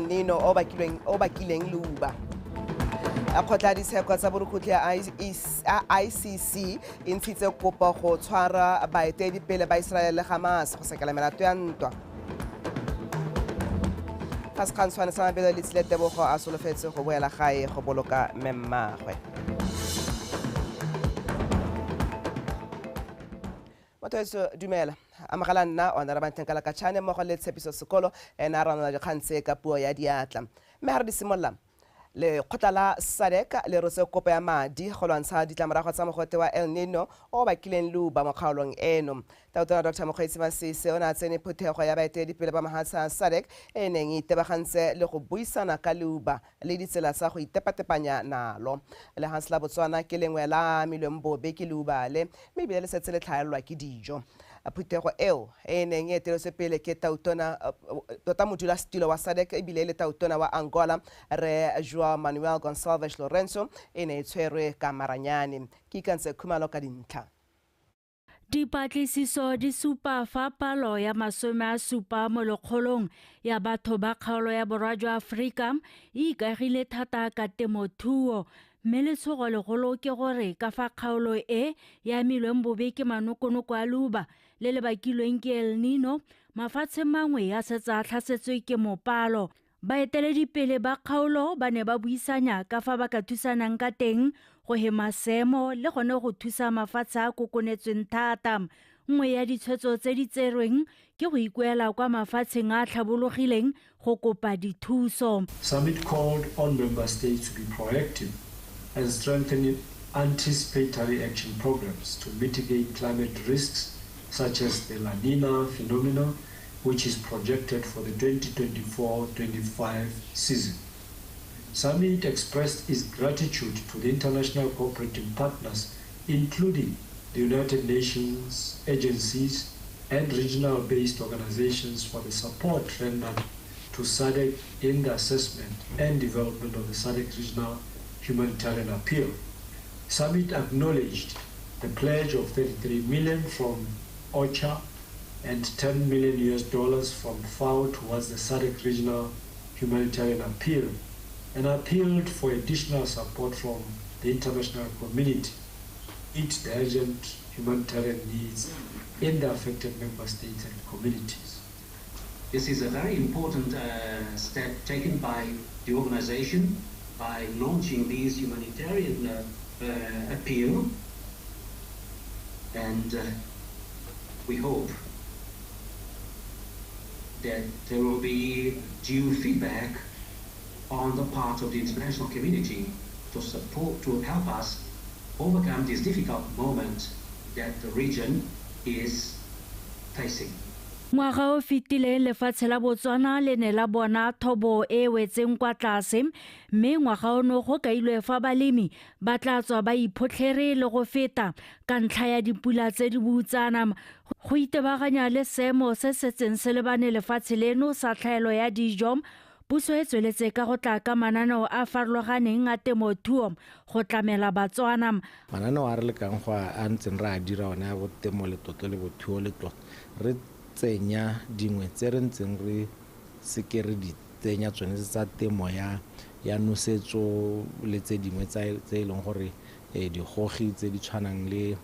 Nino o bakileng leuba. Kgotla ditsheko tsa borukhutlhi ya ICC e ntshitse kopo go tshwara baeteledipele ba Iseraele le Hamas go sekela melato ya ntwa. Fa sekgantshwane sa mabelo le tsile Tebogo a solofetse go boela gae go boloka mmemmaagwe. Motho weso, dumela. Amogela nna ona Rabanteng Kalakatšhane mmogo le Tshepiso Sekolo, ene a ranola dikgang tse ka puo ya diatla. Mme ga re di simolola, lekgotla la SADC le rotse kopo ya madi go lwantsha ditlamorago tsa mogote wa El Nino o o bakileng leuba mo kgaolong eno. Tautona Dr Mokgweetsi Masisi o ne a tsene phuthego ya baeteledipele ba mahatshe a SADC e e neng e itebagantse le go buisana ka leuba le ditsela tsa go itepatepanya nalo. Lehatshe la Botswana ke lengwe la amilweng bobe ke leuba le, mme ebile le setse le tlhaelelwa ke dijo. Phuthego eo e e neng e eteletswe pele ke tautona tota modulasetilo wa SADC ebile e le tautona wa Angola Rre João Manuel Gonçalves Lourenço e ne e tshwerwe ka maranyane. Ke ikantse Khumalo ka dintlha. Dipatlisiso di supa fa palo ya 70 mo lekgolong ya batho ba kgaolo ya borwa jwa Aforika e ikaegile thata ka temothuo, mme letshogo legolo ke gore ka fa kgaolo e e amilweng bobe ke manokonoko a leuba le le bakilweng ke El Nino, mafatshe mangwe a setse a tlhasetswe ke mopalo. Baeteledipele ba kgaolo ba ne ba buisanya ka fa ba ka thusanang ka teng go hema seemo le gone go thusa mafatshe a kokonetsweng thata. Nngwe ya ditshwetso tse di tserweng ke go ikuela kwa mafatsheng a a tlhabologileng go kopa dithuso. Summit called on member states to be proactive and strengthen anticipatory action programs to mitigate climate risks such as the La Nina phenomenon, which is projected for the 2024-25 season. Summit expressed its gratitude to the international cooperating partners, including the United Nations agencies and regional-based organizations for the support rendered to SADC in the assessment and development of the SADC Regional Humanitarian Appeal. Summit acknowledged the pledge of 33 million from OCHA and 10 million US dollars from FAO towards the SADC Regional Humanitarian Appeal, and appealed for additional support from the international community to meet the urgent humanitarian needs in the affected member states and communities. This is a very important step taken by the organization by launching these humanitarian appeal, and we hope that there will be due feedback on the part of the international community to support, to help us overcome this difficult moment that the region is facing. Ngwaga o fetileng lefatshe la Botswana le ne la bona thobo e wetseng kwa tlase, mme ngwaga ono go kailwe fa balemi ba tla tswa ba iphotlhere le go feta ka ntlha ya dipula tse di boutsana. Go itebaganya le seemo se setseng se lebane lefatshe leno sa tlhaelo ya dijo, puso e tsweletse ka go tla ka mananeo a farologaneng a temothuo go tlamela Batswana. Mananeo a re lekang go a ntseng re a dira one a botemo letlotlo le bothuo letlotlo, re tsenya dingwe tse re ntseng re seke re di tsenya tsone tsa temo ya nosetso le tse dingwe tse e leng gore digogi tse di tshwanang le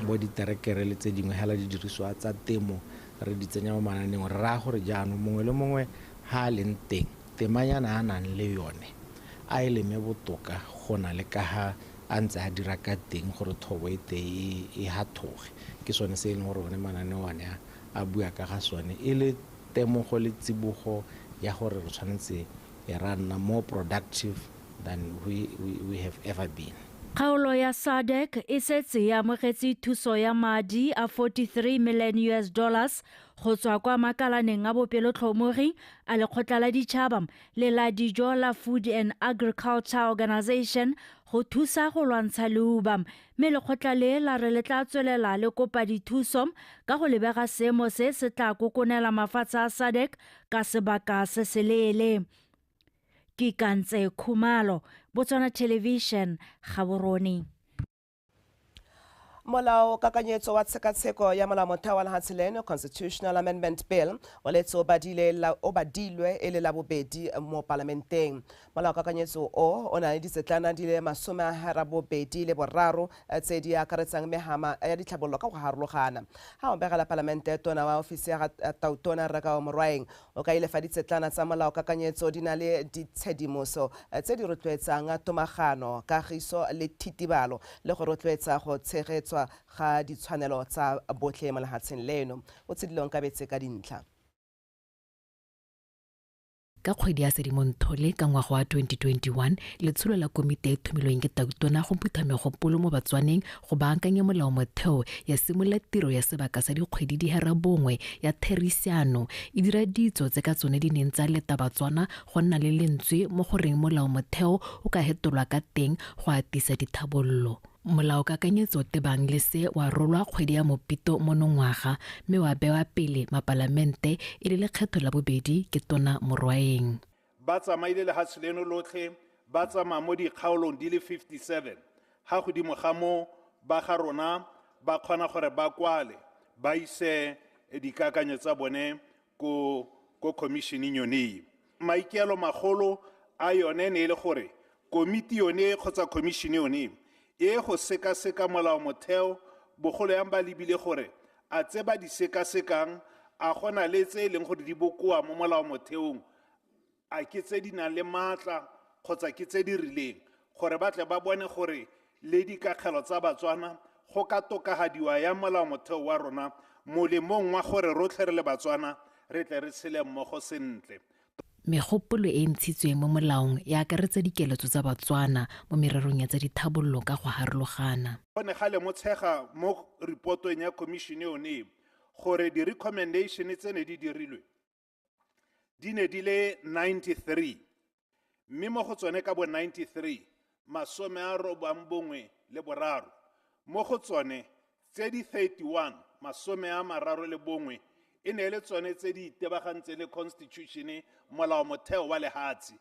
bo diterekere le tse dingwe hela di diriswa tsa temo re di tsenya mo mananeong. Re raya gore jaanong mongwe le mongwe ha a leng teng temanyana a nang le yone a e leme botoka go na le ka ha a ntse a dira ka teng gore thobo e teng e hathoge. Ke sone se e leng gore one mananeo one a bua ka ga sone, e le temogo le tsibogo ya gore re tshwanetse ra nna more productive than we have ever been. Kgaolo ya SADC e setse e amogetse thuso ya madi a 43 million US dollars go tswa kwa makalaneng a bopelotlhomogi a lekgotla la ditšhaba le la dijo la Food and Agriculture Organization go thusa go lwantsha leuba, mme lekgotla le la re le tla tswelela le kopa dithuso ka go lebega seemo se se tla kokonela mafatshe a SADC ka sebaka se seleele. Ke Kantse Khumalo, Botswana Television, Gaborone. Molao kakanyetso wa tshekatsheko ya molaomotheo wa lehatshe leno, Constitutional Amendment Bill, o letse o badilwe e le la bobedi mo palamenteng. Molao kakanyetso o na le ditsetlana di le 83 tse di akaretsang mehama ya ditlhabololo ka go harologana. Ha o begela palamente, tona wa ofisi ya Tautona Rre Morwaeng o kaile fa ditsetlana tsa molao kakanyetso di na le ditshedimoso tse di rotloetsang tomagano, kagiso le thitibalo, le go rotloetsa go tshegetswa ga ditshwanelo tsa botlhe mo lehatsheng leno. O tshedilong ka betse ka dintlha. Ka kgwedi ya Sedimonthole ka ngwaga wa 2021, letsholo la komiti e thomilweng ke Tautona go phutha megopolo mo Batswaneng go baakanya molaomotheo ya simolola tiro ya sebaka sa dikgwedi di 9 ya therisano, e dira ditso tse ka tsone di neng tsa leta Batswana go nna le lentswe mo goreng molaomotheo o ka hetolwa ka teng go atisa dithabololo. Molaokakanyetso tebang le se wa rolwa kgwedi ya Mopito monongwaga, mme wa bewa pele mapalamente e le lekgetho la bobedi ke Tona Morwaeng. Ba tsamaile lehatshe leno lotlhe, ba tsamaya mo dikgaolong di le 57. Ha godimo ga moo, ba ga rona ba kgona gore ba kwale, ba ise dikakanyo tsa bone ko commissioning yone. Maikaelelo magolo a yone ne e le gore komiti yone kgotsa commission yone e go sekaseka molaomotheo, bogolo yang ba lebile gore a tse ba di sekasekang a gona le tse e leng gore di bokoa mo molaomotheong, a ke tse di nang le maatla kgotsa ke tse di rileng, gore ba tle ba bone gore le dikakgelo tsa Batswana go ka tokagadiwa ya molaomotheo wa rona molemong wa gore rotlhe re le Batswana re tle re tshele mmogo sentle. Megopolo e ntshitsweng mo molaong e akaretsa dikeletso tsa Batswana mo mererong ya tsa dithabololo ka go harologana. Go ne ga lemotshega mo reportong ya commission yone gore di-recommendation tse ne di dirilwe di ne di le 93, mme mo go tsone ka bo 93, 93, mo go tsone tse di 31, 31, e ne le tsone tse di itebagantseng le constitution, molaomotheo wa lehatshe.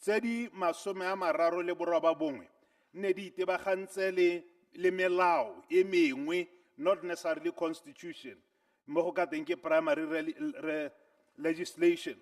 Tse di 39 ne di itebagantse le melao e mengwe, not necessarily constitution, mo go ka teng ke primary legislation.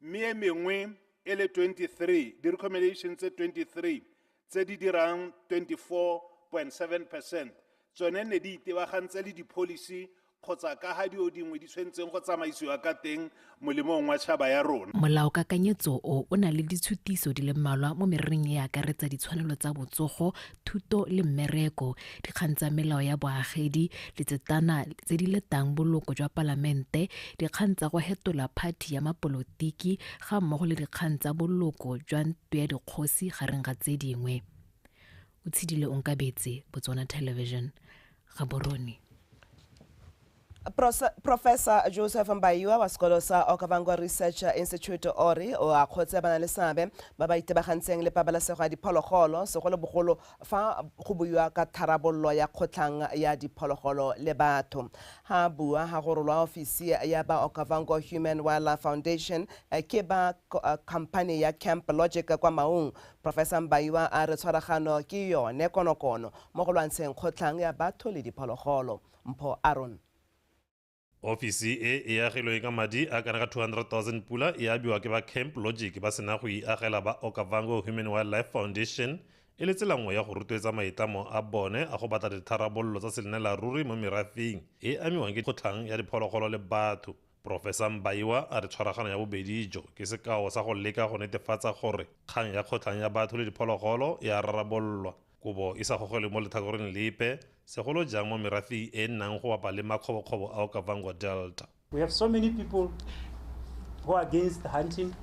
Mme e mengwe e le 23, di-recommendation tse 23 tse di dirang 24.7%, tsone ne di itebagantse le di-policy kgotsa ka ha dio dingwe di tshwanetseng go tsamaisiwa ka teng molemong wa tšhaba ya rona. Molaokakanyetso o na le ditshutiso di le mmalwa mo mererong e akaretsa ditshwanelo tsa botsogo, thuto le mmereko, dikgang tsa melao ya boagedi, ditsetana tse di letang boloko jwa palamente, dikgang tsa go hetola phathi ya mapolotiki ga mmogo le dikgang tsa boloko jwa ntlo ya dikgosi gareng ga tse dingwe. O tshedile Onkabetse, Botswana Television, Gaborone. Professor Joseph Mbaiwa wa sekolo sa Okavango Research Institute ori o akgotse bana le seabe ba ba itebagantseng le pabalesego ya diphologolo, segolobogolo fa go buiwa ka tharabololo ya kgotlhang ya diphologolo le batho. Ha bua ha go rolwa ofisi ya ba Okavango Human Wildlife Foundation ke ba company ya Camp Logic kwa Maung, Professor Mbaiwa a re tshwaragano ke yone konokono mo go lwantsheng kgotlhang ya batho le diphologolo. Mpho Aaron. Ofisi e e agilwe ka madi a kana ka 200,000 pula e abiwa ke ba Camp Logic ba sena go iagela ba Okavango Human Wildlife Foundation e le tsela nngwe ya go rotloetsa maitlamo a bone a go batla ditharabololo tsa selenela ruri mo merafeng e amiwang ke kgotlhang ya diphologolo le batho. Professor Mbaiwa a re tshwaragano ya bobedi jo ke sekao sa go leka go netefatsa gore kgang ya kgotlhang ya batho le diphologolo e a rarabololwa, kobo e sa gogele mo letlhakoreng lepe, segolo jang mo merafe e nnang go bapa le makgobokgobo a Okavango Delta. We have so many people who are against hunting,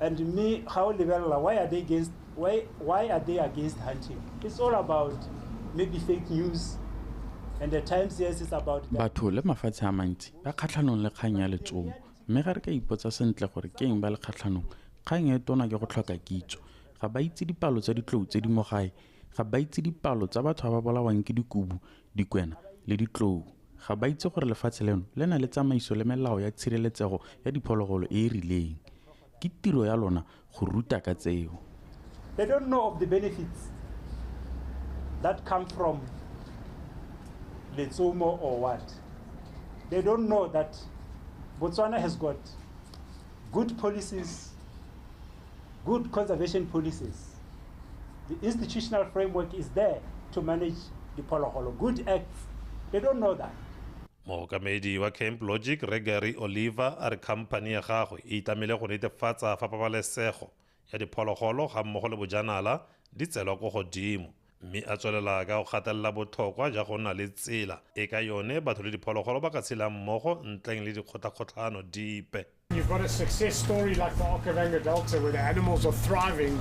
and me, how lebelela, why are they against, why are they against hunting? It's all about maybe fake news, and at times yes, it's about batho le mafatshe a mantsi ba kgatlhanong le kgang ya letsomo, mme ga re ka ipotsa sentle gore ke eng ba le kgatlhanong, kgang e tona ke go tlhoka kitso. Ga ba itse dipalo tsa ditlou tse di mo gae, ga ba itse dipalo tsa batho ba ba bolawang ke dikubu, dikwena le ditlou. Ga ba itse gore lefatshe leno le na le tsamaiso le melao ya tshireletsego ya diphologolo e e rileng. Ke tiro ya lona go ruta ka tseo. They don't know of the benefits that come from letsomo or what. They don't know that Botswana has got good policies, good conservation policies. The institutional framework is there to manage the diphologolo, good acts. They don't know that. Mookamedi wa Camp Logic Rre Gary Oliver a re khamphane ya gagwe e itlamile go netefatsa fa pabalesego ya diphologolo ga mmogo le bojanala di tseelwa ko godimo, mme a tswelela ka go gatelela botlhokwa jwa go nna le tsela e ka yone batho le diphologolo ba ka tshelang mmogo ntleng le dikgotlhakgotlhano dipe. You've got a success story like the Okavango Delta where the animals are thriving.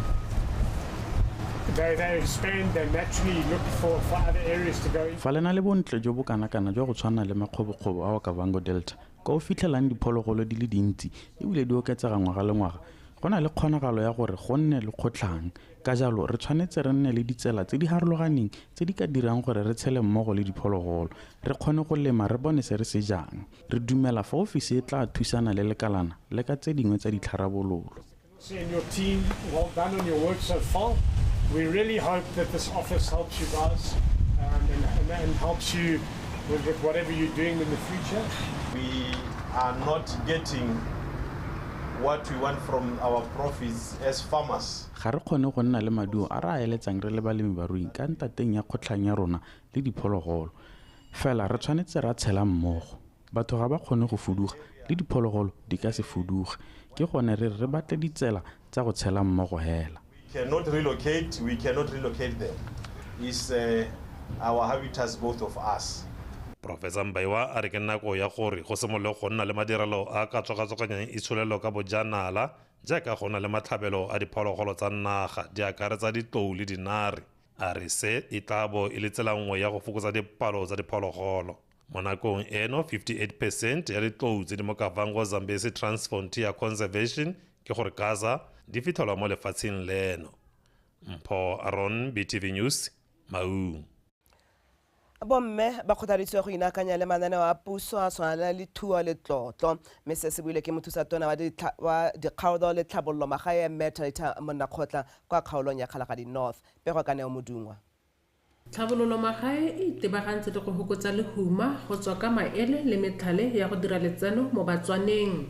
They expand, they naturally look for other areas to go. Fa le na le bontle jo bo kana-kana jwa go tshwana le makgobokgobo a Okavango Delta, ka o fitlhelang diphologolo di le dintsi ebile di oketsega ngwaga le ngwaga, go na le kgonagalo ya gore go nne le kgotlhang. Ka jalo re tshwanetse re nne le ditsela tse di harologaneng tse di ka dirang gore re tshele mmogo le diphologolo, re kgone go lema re bone se re se jang. Re dumela fa ofisi e tla thusana le lekalana le ka tse dingwe tsa ditlharabololo. And your team, well done on your work so far. We really hope that this office helps you guys and helps you with whatever you're doing in the future. We are not getting what we want from our profits as farmers. Ga re kgone go nna le maduo a re a eletsang re le balemi barui ka ntateng ya kgotlhang ya rona le diphologolo. Fela re tshwanetse ra tshela mmogo. Batho ga ba kgone go fuduga le diphologolo di ka se fuduge. Ke gone re re batle ditsela tsa go tshela mmogo hela. Cannot relocate, we cannot relocate them. It's our habitats, both of us. Professor Mbaiwa a re ke nako ya gore go simolole go nna le madirelo a ka tswakatswakanyang itsholelo ka bojanala jaaka go na le matlhabelo a diphologolo tsa naga di akaretsa ditlou le dinare. A re se e tla bo e le tsela nngwe ya go fokotsa dipalo tsa diphologolo. Mo nakong eno 58% ya ditlou tse di mo Kavango Zambezi Transfrontier Conservation ke gore Gaza di fitlhelwa mo lefatsheng leno. Mpho Aron, BTV News, Maung. Bomme ba kgothaditswe go inaakanya le mananeo a puso a tshwana le thuo le tlotlo, mme se se buile ke mothusa tona wa dikgaolo le tlhabololo magae mme Thalita Monnakgotla kwa kgaolong ya Kgalagadi North. Pego ka Neo Modungwa. Tlhabololo magae e itebagantse le go hokotsa lehuma go tswa ka maele le metlhale ya go dira letseno mo Batswaneng.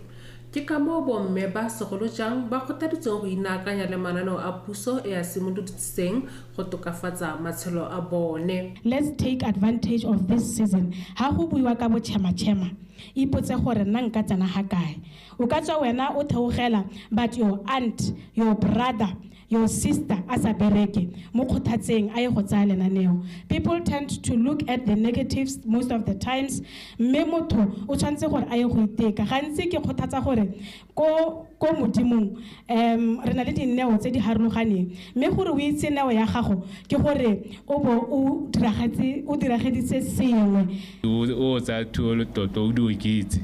Ke ka moo bomme ba segolo jang ba kgothaditsweng go inaakanya le mananeo a puso e a simoloditseng go tokafatsa matshelo a bone. Let's take advantage of this season. Ha go buiwa ka botšhematšhema, ipotse gore nna nka tsena ga kae. O ka tswa wena o theogela, but your aunt, your brother, your sister a sa bereke, mo kgothatseng a ye go tsaya lenaneo. People tend to look at the negatives most of the times, mme motho o tshwanetse gore a ye go iteka. Gantsi ke kgothatsa gore ko modimong re na le dineo tse di harologaneng, mme gore o itse neo ya gago ke gore o bo o dirageditse sengwe. O tsaya thuo le tlotlo o di oketse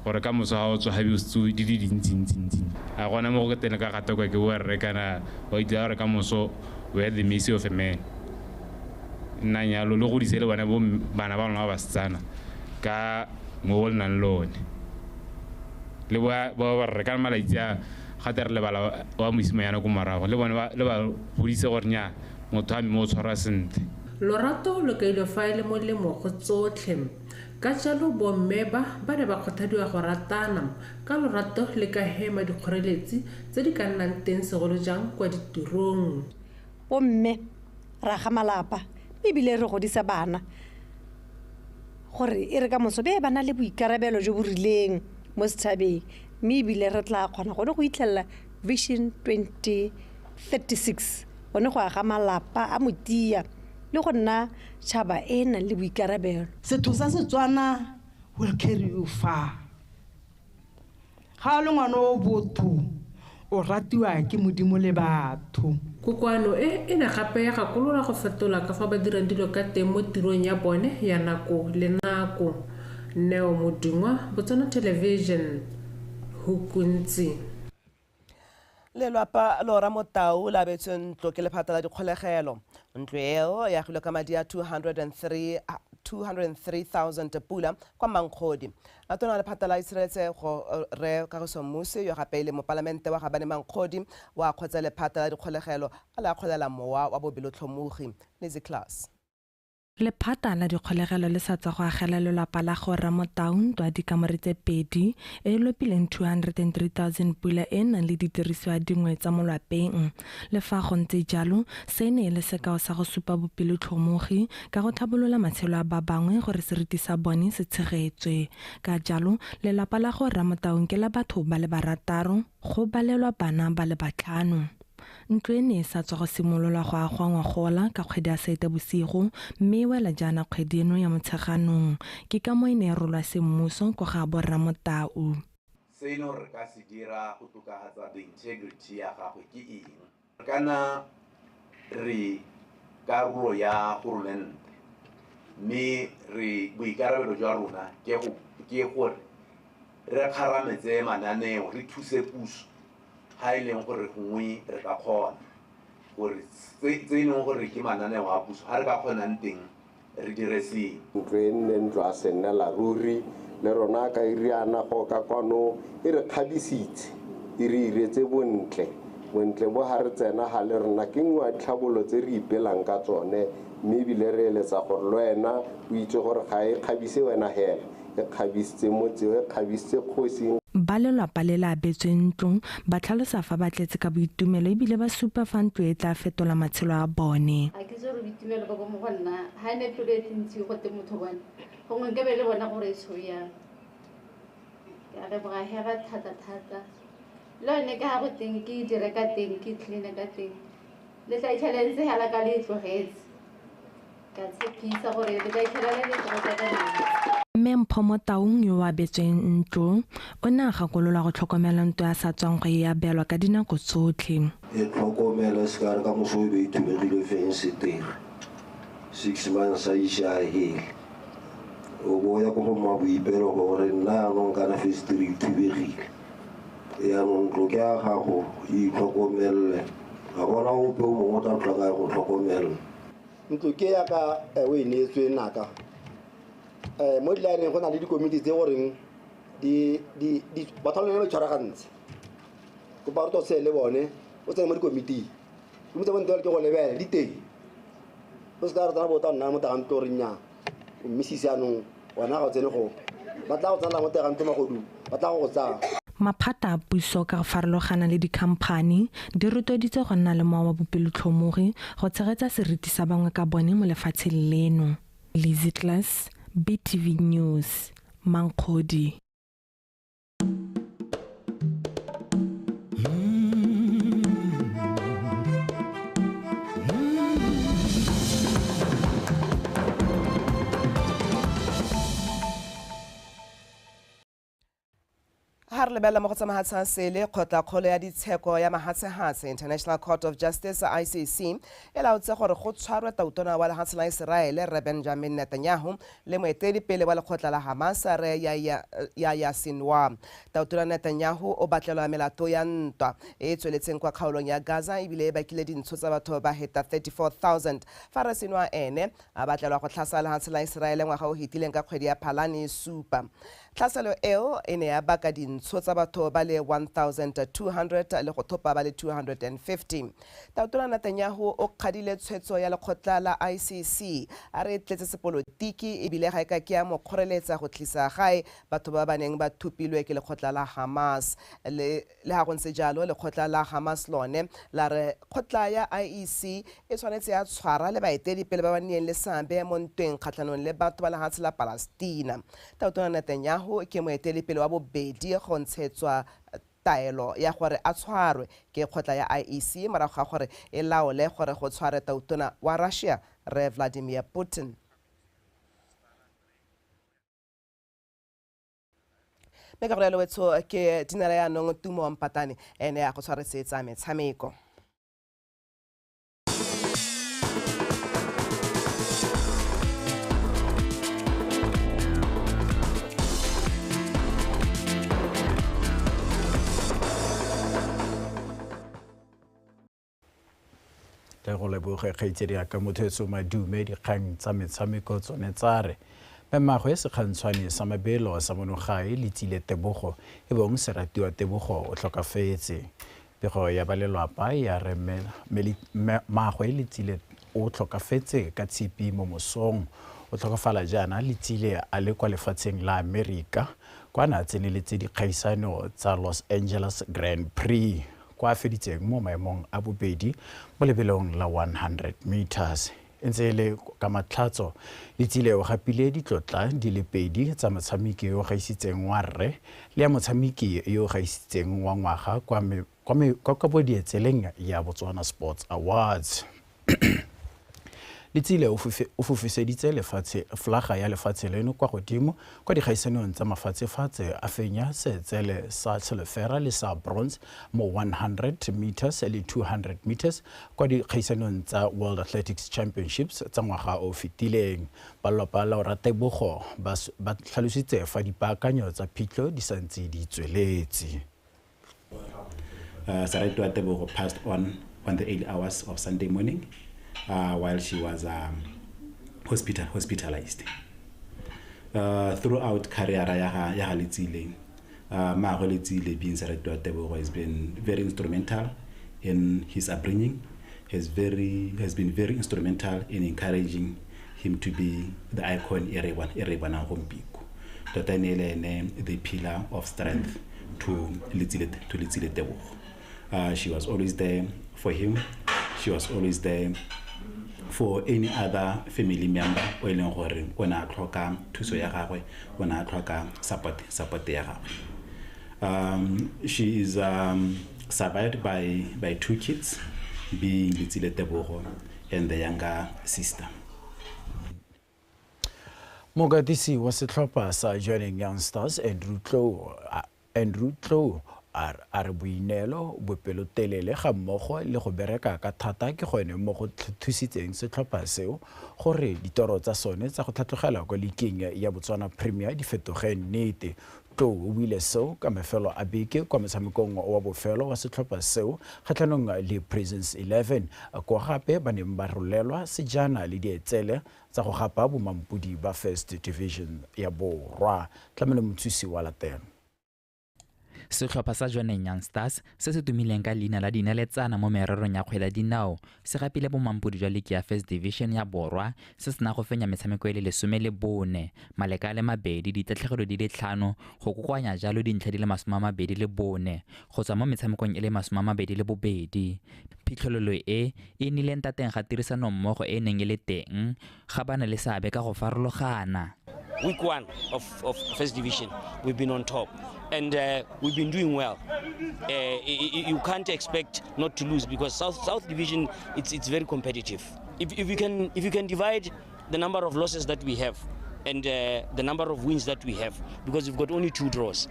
gore ka moso ga o tswa gabe o setse di le dintsi-ntsi-ntsi. A gona mo go teng ka gatakwa ke borre kana wa itse gore ka moso we are the mercy of a man. Nna nyalo le godise le bone bo bana ba lona ba basetsana ka mo o nang le one. Le ba borre ka malatsi a gate re lebala wa mosimanyana ko morago le bone le ba godise gore nya motho a mme o tshwarwa sentle. Lorato lo kailwe fa e le molemo go tsotlhe. Ka jalo bomme ba ba ne ba kgothadiwa go ratana ka lorato le ka hema dikgoreletsi tse di ka nnang teng segolo jang kwa ditirong. Bomme ra ga malapa ebile re godisa bana gore e re ka moso be ba na le boikarabelo jo bo rileng mo setšhabeng, mme ebile re tla kgona gone go itlhelela Vision 2036 gone go aga malapa a motia le go nna tšhaba e nang le boikarabelo. Setho sa Setswana will carry you far. Ga o le ngwana o botho o ratiwa ke modimo le batho. Kokoano e e ne gape ya gakolola go fetola ka fa ba dirang dilo ka teng mo tirong ya bone ya nako le nako. Neo Modungwa, Botswana Television, Hukuntsi. Lelwapa Lora Motau la abetswe ntlo ke lephata la dikgolegelo. Ntlo eo e agilwe ka madi a 203,000 pula kwa Mankgodi. Tona lephata la Itshireletsego Rre Kagiso Mmusi yo gape e le mopalamente wa Gabane Mankgodi wa kgotsa lephata la dikgolegelo a le akgolela mowa wa bobelotlhomogi. Lizzy Class. Lephata la dikgolegelo le sa tswa go agela lelapa la go Ramotau ntlo ya dikamore tse pedi e e lopileng 203 000 pula e e nang le didirisiwa dingwe tsa mo lwapeng. Le fa go ntse jalo, se e ne e le sekao sa go supa bopelotlhomogi ka go tlhabolola matshelo a ba bangwe gore seriti sa bone se tshegetswe. Ka jalo, lelapa la go Ramotaung ke la batho ba le barataro, go balelwa bana ba le batlhano. Ntlo e ne e sa tswa go simololwa go agwa ngwagola ka kgwedi ya Seetebosigo mme e wela jaana kgwedi eno ya Motsheganong. Ke ka moo e ne e rolwa semmuso kwa ga borra Motau. Se e leng gore re ka se dira go tokafatsa the integrity ya gagwe ke eng? Kana re karolo ya goromente, mme re boikarabelo jwa rona ke gore re kgarametse mananeo, re thuse puso ga e leng gore gongwe re ka kgona gore tse e leng gore ke mananeo a puso ga re ka kgonang teng re dire sengwe. Ntlo e nne ntlo a sennela ruri le rona ka iriana go ka kwano e re kgabisitse, e re iretse bontle. Bontle bo ga re tsena ga le rona ke nngwe ya ditlhabolo tse re ipelang ka tsone, mme ebile re eletsa gore le wena o itse gore ga e kgabise wena hela, e kgabisitse motse, e kgabisitse kgosi. Ba lelapa le le abetsweng ntlo ba tlhalosa fa ba tletse ka boitumelo ebile ba supa fa ntlo e tla fetola matshelo a bone. A ke itse gore boitumelo ba mo go nna ga e ne pelo e ntsi go te motho bone gongwe nke be le bona gore e tsho yang. Ke a leboga hela thata thata. Le yone ka ga go teng ke dire ka teng ke clean-e ka teng le tla itlhela ntse hela ka le tlogetse. Ka tshepisa gore le tla itlhela le tlogetse ka nna. Mme Mpho Motaung yo o abetsweng ntlo o ne a gakololwa go tlhokomela ntlo ya sa tswang go e abelwa ka dinako tsotlhe. E tlhokomele se ka re ka moso o be e thubegile fensetere 6 months a ise a hele, o bo ya ko go mma boipelo gore nna yanong kana fensetere e thubegile, yanong ntlo ke ya gago e itlhokomelele, ga gona ope o mongwe o tla tlhoka go tlhokomelela. Ntlo ke ya ka o e neetswe naka. Mo dilaeneng go na le dikomiti tse goreng batho ba lone ba itshwaragantse. Kopa gore o le bone o tsene mo dikomiting. Komiti tsa bone ke go lebelela di teng. O se ka re tsena bo tla nna mo teng ga ntlo gore nnyaa, o mmisisi yanong wena ga o tsene gope. Ba tla go tsenela mo teng ga ntlo magodu, ba tla go go tsaya. Maphata a puso ka go farologana le dikhamphani di rotloeditswe go nna le mowa wa bopelotlhomogi go tshegetsa seriti sa bangwe ka bone mo lefatsheng leno. Lizzy Class, BTV News, Mankgodi. Ha re lebelela mo go tsa mahatshe le kgotlakgolo ya ditsheko ya mahatshehatshe International Court of Justice ICC e laotse gore go tshwarwe tautona wa lehatshe la Israele Rre Benjamin Netanyahu le moeteledipele wa lekgotla la Hamas Rre Yahya Sinwar. Tautona Netanyahu o batlelwa melato ya ntwa e e tsweletseng kwa kgaolong ya Gaza ebile e bakile dintsho tsa batho ba heta 34,000, fa Rre Sinwar ene a batlelwa go tlhasela lehatshe la Israele ngwaga o fetileng ka kgwedi ya Phalane e supa. Tlhaselo eo e ne ya baka dintsho tsa batho ba le 1,200 le go thopa ba le 250. Tautona Netanyahu o kgadile tshwetso ya lekgotla la ICC a re e tletse sepolotiki ebile ga e ka ke ya mo kgoreletsa go tlisa gae batho ba ba neng ba thopilwe ke lekgotla la Hamas. Le ha go ntse jalo, lekgotla la Hamas lone la re kgotla ya IEC e tshwanetse ya tshwara le baeteledipele ba ba nnileng le seabe mo ntweng kgatlhanong le batho ba lehatshe la Palestina. Tautona Netanyahu ke moeteledipele wa bobedi go ntshetswa taelo ya gore a tshwarwe ke kgotla ya IEC morago ga gore e laole gore go tshware tautona wa Russia Rre Vladimir Putin. Mme ka gore wetsho ke dinala yaanong Tumo Mpatane ene ya go tshwaretse tsa metshameko. Le go leboge kgaitsedi ya ka motho etso madume dikgang tsa metshameko tsone tsa re mmagwe sekgantshwane sa mabelo sa monogae Letsile Tebogo e bong Seratiwa Tebogo o tlhokafetse. Pego ya ba lelwapa ya re mmagwe Letsile o tlhokafetse ka tshipi mo mosong. O tlhokafala jaana Letsile a le kwa lefatsheng la Amerika kwa na tseneletse dikgaisano tsa Los Angeles Grand Prix kwa feditseng mo maemong a bobedi mo lebelong la 100 meters. Ntse e le ka matlhatso, Letsile o gapile ditlotla di le pedi tsa motshameki yo o gaisitseng wa rre le ya motshameki yo o gaisitseng wa ngwaga kwa kabodietseleng ya Botswana Sports Awards. Letsile o fofiseditse lefatshe flaga ya lefatshe leno kwa godimo kwa dikgaisanong tsa mafatshefatshe, a fenya seetsele sa silefera le sa bronze mo 100 meters le 200 meters kwa dikgaisanong tsa World Athletics Championships tsa ngwaga o fetileng. Ba lelapa la Oratebogo ba tlhalositse fa dipaakanyo tsa phitlho di santse di tsweletse. Seratiwa Tebogo passed on the early hours of Sunday morning while she was hospitalized. Throughout career ya ga Letsile, mmaagwe Letsile being Seratiwa Tebogo has been very instrumental in his upbringing, has been very instrumental in encouraging him to be the icon e re bonang gompieno. Tota e ne e le ene the pillar of strength to Letsile Tebogo. She was always there for him. She was always there for any other family member o e leng gore o ne a tlhoka thuso ya gagwe, o ne a tlhoka support ya gagwe. She is survived by two kids, being Letsile Tebogo and the younger sister. Mokatisi wa setlhopha sa Jwaneng Young Stars Andrew Tlou a re boineelo, bopelotelele ga mmogo le go bereka ka thata ke gone mo go thusitseng setlhopha seo gore ditoro tsa sone tsa go tlhatlogela kwa liking ya Botswana Premier di fetoge nnete. Tlou o buile seo ka mafelo a beke kwa motshamekong wa bofelo wa setlhopha seo kgatlhanong le Prisons 11, kwa gape ba neng ba rolelwa sejana le dietsele tsa go gapa bomampodi ba First Division ya Borwa. Tlamelo Mothusi wa latela. Setlhopha sa Jwaneng Young Stars se se tumileng ka leina la dinaletsana mo mererong ya kgwele ya dinao se gapile bomampodi jwa liki ya First Division ya Borwa se sena go fenya metshameko e le 14, maleka a le mabedi, ditatlhegelo di le 5, go kokoanya jalo dintlha di le 24 go tswa mo metshamekong e le 22. Phitlhelelo e e nnile ntateng ga tirisanommogo e e neng e le teng ga ba na le seabe ka go farologana. Week one of First Division, we've been on top and we've been doing well. You can't expect not to lose because South Division, it's very competitive. If you can divide the number of losses that we have and the number of wins that we have, because we've got only 2 draws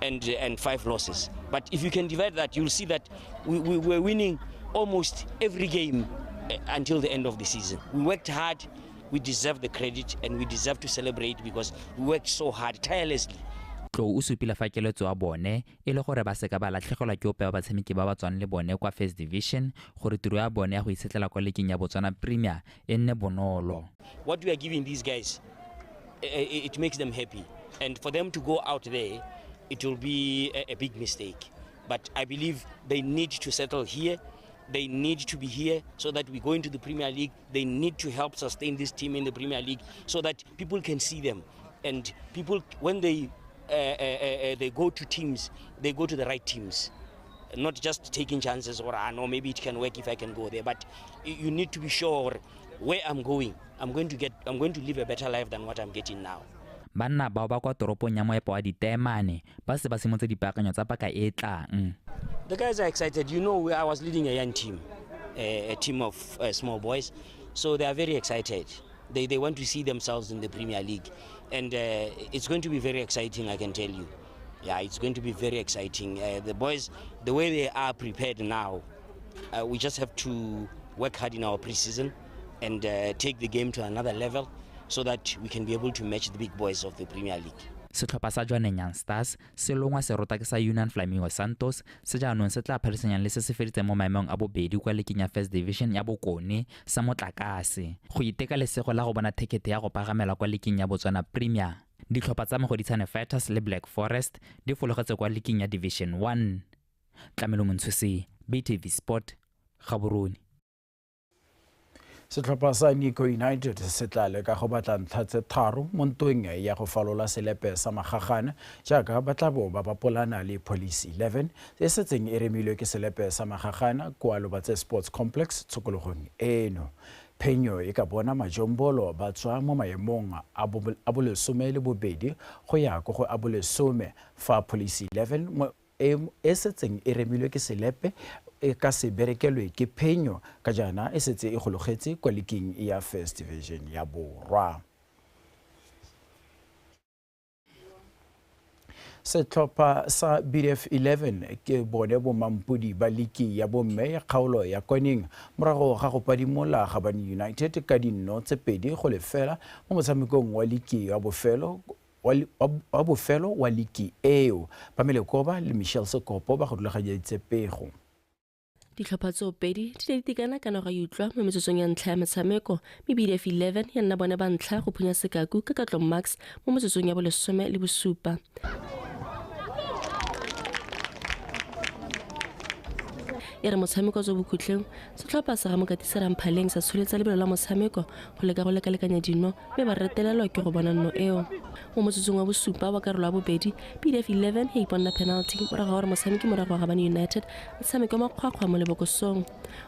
and 5 losses. But if you can divide that, you'll see that we were winning almost every game until the end of the season. We worked hard. We deserve the credit and we deserve to celebrate because we worked so hard, tirelessly. Tlou o supile fa keletso ya bone e le gore ba seka ba latlhegelwa ke ope wa batshameki ba ba tswang le bone kwa First Division gore tiro ya bone ya go itshetlela kwa leking ya Botswana Premier e nne bonolo. What we are giving these guys, it makes them happy, and for them to go out there, it will be a big mistake. But I believe they need to settle here. They need to be here so that we go into the Premier League. They need to help sustain this team in the Premier League so that people can see them. And people, when they go to teams, they go to the right teams. Not just taking chances or, no, maybe it can work if I can go there. But you need to be sure where I'm going. I'm going to live a better life than what I'm getting now. Banna bao ba kwa toropong ya moepo wa Diteemane ba se ba simotse dipaakanyo tsa paka e tlang. The guys are excited. You know, I was leading a young team, a team of small boys, so they are very excited. They want to see themselves in the Premier League, and it's going to be very exciting, I can tell you. Yeah, it's going to be very exciting. The boys, the way they are prepared now, we just have to work hard in our pre-season and take the game to another level so that we can be able to match the big boys of the Premier League. Setlhopha sa Jwaneng Young Stars se longwa serota ke sa Union Flamingo Santos se jaanong se tla phadisanyang le se se feditseng mo maemong a bobedi kwa leking ya First Division ya Bokone sa Motlakase go iteka lesego la go bona thekete ya go pagamela kwa leking ya Botswana Premier. Ditlhopha tsa Mogoditshane Fighters le Black Forest di fologetse kwa leking ya Division 1. Tlamelo Montshosi, BTV Sport, Gaborone. Setlhopha sa Nico United se tla leka go batla ntlha tse 3 mo ntweng ya go falola selepe sa Magagana jaaka ba tla bo ba bapolana le Police 11 e setseng e remilwe ke selepe sa Magagana kwa Lobatse Sports Complex tshokologong eno. Phenyo e ka bona Majombolo ba tswa mo maemong a bolesome le bobedi go ya ko go a bolesome fa Police 11 e setseng e remilwe ke selepe e ka se berekelwe ke phenyo ka jaana e setse e gologetse kwa liking ya First Division ya Borwa. Setlhopha sa BDF 11 ke bone bomampodi ba liki ya bomme ya kgaolo ya Kwaneng morago ga go padimola Gabane United ka dinno tse 2-0 mo motshamekong wa liki ya bofelo wa liki eo. Pamela Koba le Michelle Sekopo ba go rulaganyeditse pego. Ditlhopha tseo pedi di ne di tekana ka naga utlwa mo metsotsong ya ntlha ya metshameko, mme BDF 11 ya nna bone ba ntlha go phunya sekaku ka Katlo Max mo metsotsong ya bo17. E re motshameko tswa bokhutleng, setlhopha sa ga mokatisi Ramphaleng sa tsholetsa lebelo la motshameko go leka go lekalekanya dino, mme ba retelelwa ke go bona nno eo. Mo motsotsong wa bosupa wa karolo ya bobedi, BDF 11 ya iponna penalty morago ga gore motshameki morago wa Gabane United a tshameke makgwakgwa mo lebokosong.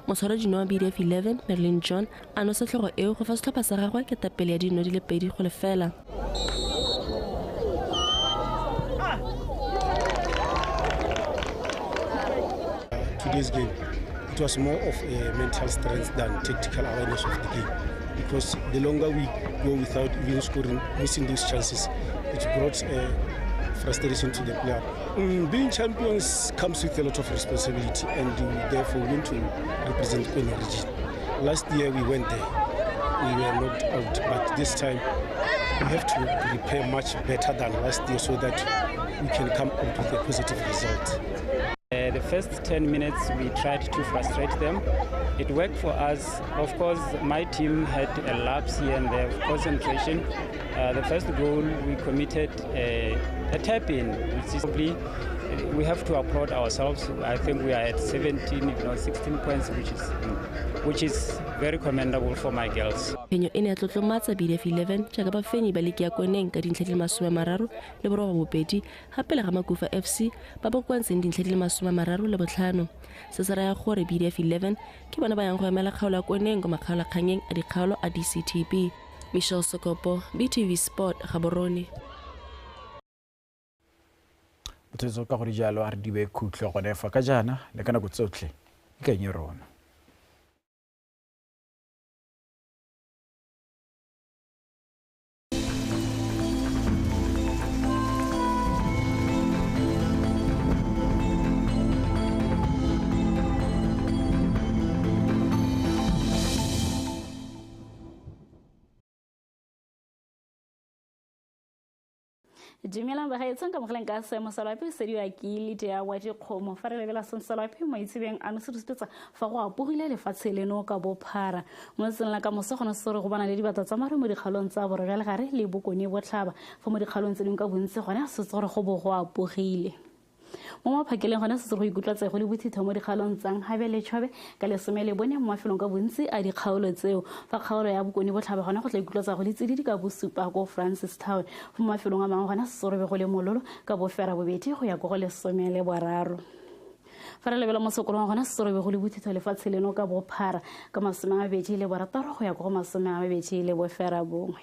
Motshwara dino wa BDF 11 Marilyn John a nosa tlhogo eo go fa setlhopha sa gagwe ketapele ya dino di le 2-0. Today's game, it was more of a mental strength than tactical awareness of the game, because the longer we go without even scoring, missing those chances, it brought frustration to the player. Being champions comes with a lot of responsibility, and we therefore want to represent Kwena region. Last year we went there, we were knocked out, but this time we have to prepare much better than last year so that we can come out with a positive result. The first 10 minutes we tried to frustrate them. It worked for us. Of course, my team had a lapse here and there of concentration. The first goal we committed a tap-in, which is probably, we have to applaud ourselves. I think we are at 17, if not 16 points, which is very commendable for my girls. Phenyo e ne ya tlotlomatsa BDF 11 jaaka bafenyi ba liki ya Kweneng ka dintlha di le 32 gape le ga Makufa FC ba ba kwantseng dintlha di le 35. Se se raya gore BDF 11 ke bona ba yang go emela kgaolo ya Kweneng kwa makgaolakganyeng a dikgaolo a DCTB. Michelle Sokopo, BTV Sport, Gaborone. Motho ka gore jalo a re dibe khutlo gone fa ka jaana le ka nako tsotlhe ikanye rona. Dumelang bagaetsong ka mogeleng ka seemo sa loapi sediwa ke Lydia wa dikgomo fa re lebela seng sa loapi mo itsebeng ano se re fa go apogile lefatshe leno ka bophara mo letsatsing la ka moso gone se re go bona le dibata tsa maru mo dikgaolong tsa borwa jwa legare le bokone botlhaba fa mo dikgaolong tse dingwe ka bontsi gone a setse gore go bo go apogile. Mo maphakeleng gone setse go ikutlwa tsego le bothitho mo dikgaolong tsa Nhabe le Chobe ka 14 mo mafelong ka bontsi a dikgaolo tseo fa kgaolo ya bokone botlhaba gone go tla ikutlwa tsa go le tsididi ka bosupa ko Francistown fa mo mafelong a mangwe gone setse go be go le mololo ka bofera bobedi go ya ko go 13. Fa re lebela mo sekolong gone setse go be go le bothitho lefatshe leno ka bophara ka 26 go ya ko go 29.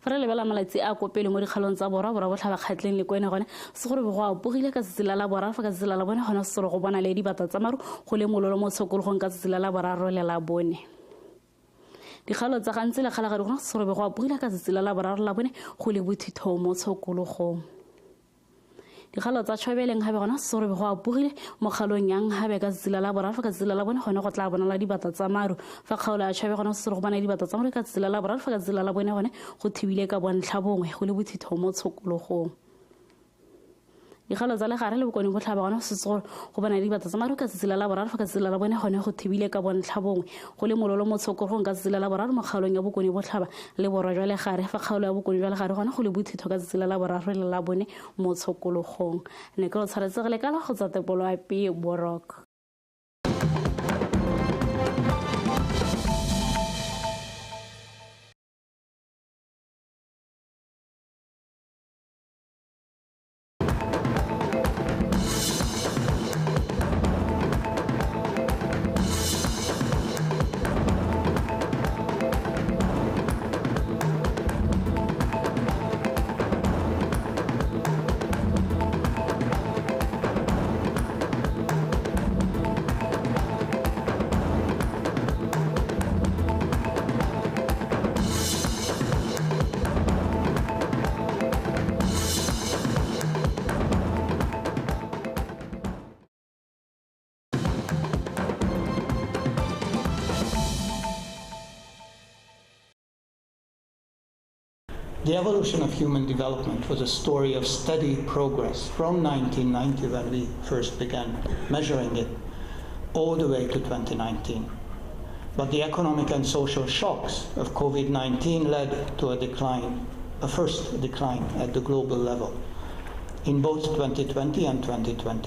Fa re lebela malatsi a kopele mo dikgaolong tsa borwa borwa botlhaba kgatleng le kwene gone se gore go apogile ka tsatsi la laboraro fa ka tsatsi la labone gone se go bona le dibata tsa maru go le mololo mo tshokologong ka tsatsi la laboraro le labone. Dikgaolo tsa gantsi le kgalagadi gone se gore go apogile ka tsatsi la laboraro la bone go le bothitho mo tshokologong. Dikgaolo tsa Tshobeleng gape gona se gore go apogile mo kgaolong ya Nhabe ka tsatsi la laboraro fa ka tsatsi la labone gone go tla bonala dibata tsa maru fa kgaolo ya Tshobe gona se gore go bona dibata tsa maru ka tsatsi la laboraro fa ka tsatsi la labone gone go thibile ka bontlha bongwe go le bothitho mo tshokologong. Dikgaolo tsa legare le bokone botlhaba gona se gore go bona dibata tsa maru ka tsatsi la laboraro fa ka tsatsi la labone gone go thibile ka bontlha bongwe go le mololo mo tshokologong ka tsatsi la laboraro mo kgaolong ya bokone botlhaba le borwa jwa legare fa kgaolo ya bokone jwa legare gone go le bothitho ka tsatsi la laboraro le labone mo tshokologong. Ne ke lo tshwaretse le ka la go tsa tepolo ya P Borok. The evolution of human development was a story of steady progress from 1990, when we first began measuring it, all the way to 2019. But the economic and social shocks of COVID-19 led to a decline, a first decline at the global level, in both 2020 and 2021.